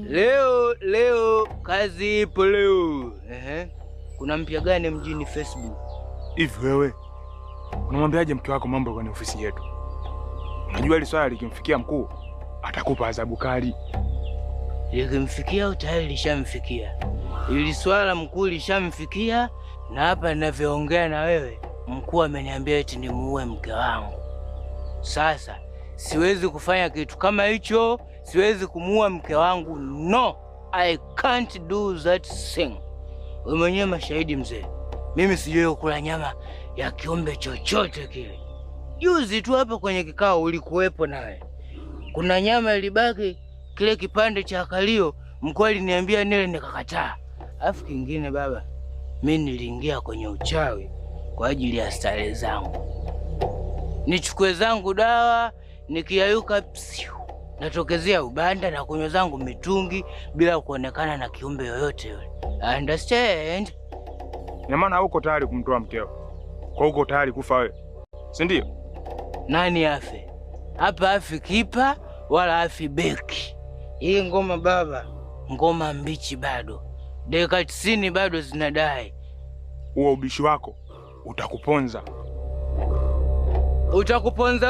Leo leo kazi ipo leo. Ehe. Kuna mpya gani mjini Facebook? Hivi wewe unamwambiaje mke wako mambo kwenye ofisi yetu? Unajua hili swala likimfikia mkuu atakupa adhabu kali. Likimfikia au tayari lishamfikia? Ili swala mkuu lishamfikia, na hapa ninavyoongea na wewe mkuu ameniambia eti nimuue mke wangu. Sasa siwezi kufanya kitu kama hicho, siwezi kumuua mke wangu. No, I can't do that thing. Wewe mwenyewe mashahidi mzee, mimi sijui kula nyama ya kiumbe chochote kile. Juzi tu hapa kwenye kikao ulikuwepo nawe, kuna nyama ilibaki kile kipande cha kalio, mkuu aliniambia nile, nikakataa. Alafu kingine baba, mi niliingia kwenye uchawi kwa ajili ya starehe zangu, nichukue zangu dawa, nikiyayuka psiu, natokezea ubanda na kunywa zangu mitungi bila kuonekana na kiumbe yoyote yule. Understand? Ina maana hauko tayari kumtoa mkeo, kwa uko tayari kufa wewe, si ndio? Nani afe hapa? Afi kipa wala afi beki. Hii ngoma baba, ngoma mbichi bado, dakika 90 bado zinadai. Huo ubishi wako utakuponza. Utakuponza.